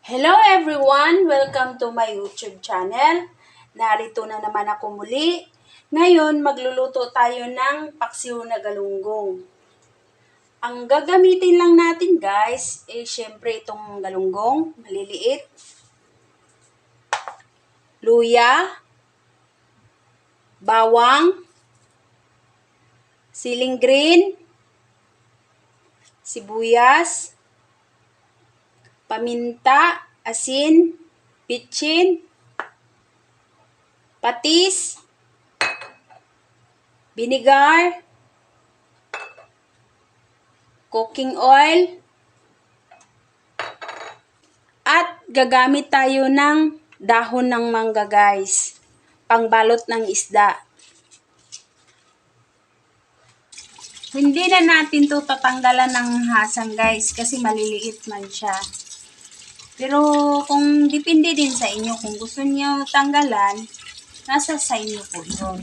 Hello everyone! Welcome to my YouTube channel. Narito na naman ako muli. Ngayon, magluluto tayo ng paksiw na galunggong. Ang gagamitin lang natin guys, syempre itong galunggong, maliliit. Luya, bawang, siling green, sibuyas, paminta, asin, pitsin, patis, vinegar, cooking oil, at gagamit tayo ng dahon ng mangga guys, pangbalot ng isda. Hindi na natin to tatanggalan ng hasang guys kasi maliliit man siya. Pero kung depende din sa inyo, kung gusto niyo tanggalan, nasa sa inyo po yun.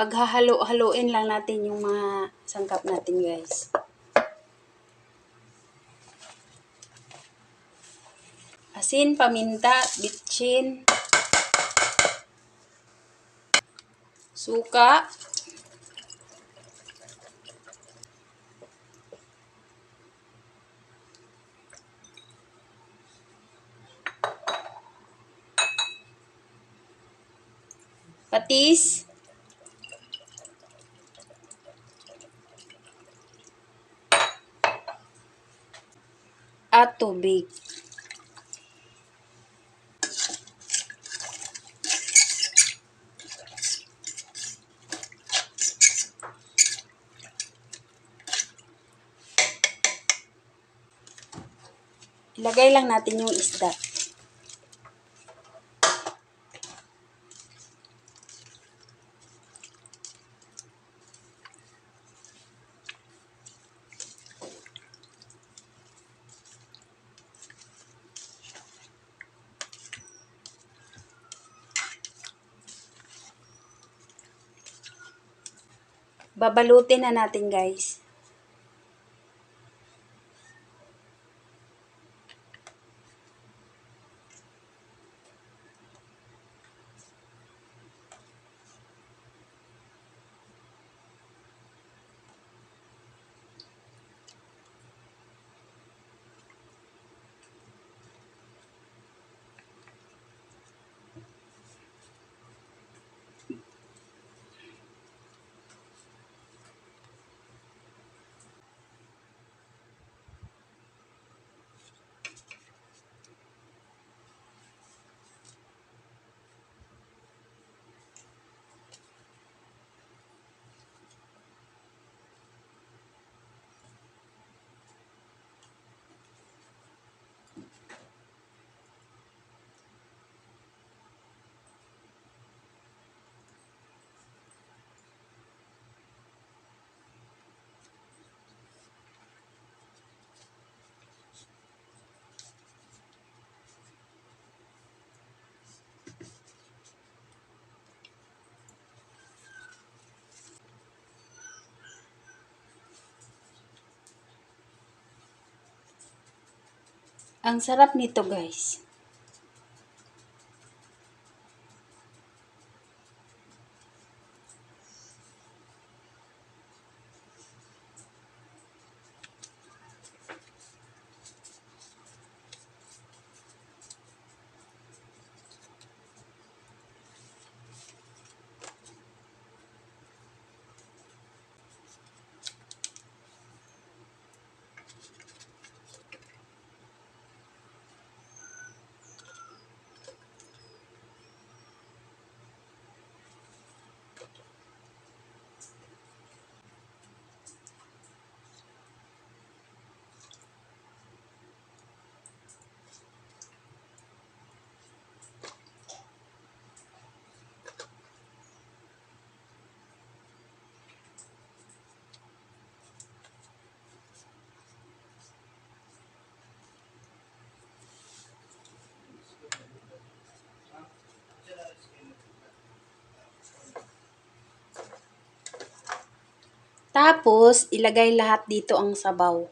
Paghahalo-haloin lang natin yung mga sangkap natin guys. Asin, paminta, bitchin, suka, patis, at tubig. Ilagay lang natin yung isda. Babalutin na natin, guys. Ang sarap nito, guys. Tapos, ilagay lahat dito ang sabaw.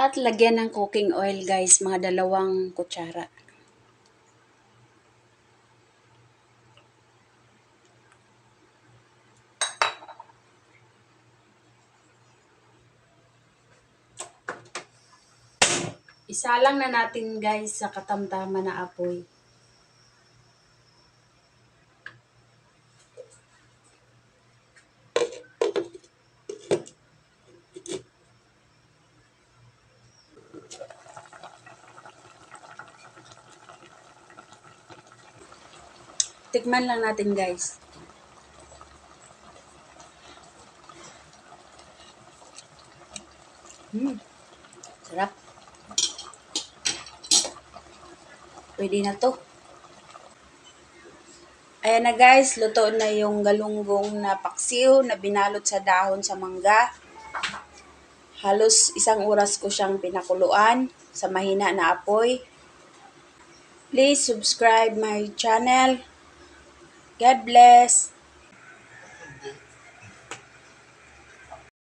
At lagyan ng cooking oil, guys, mga 2 kutsara. Isalang na natin, guys, sa katamtaman na apoy. Tikman lang natin, guys. Sarap. Pwede na to. Ayan na, guys, luto na yung galunggong na paksiw na binalot sa dahon sa mangga. Halos 1 oras ko siyang pinakuluan sa mahina na apoy. Please subscribe my channel. God bless.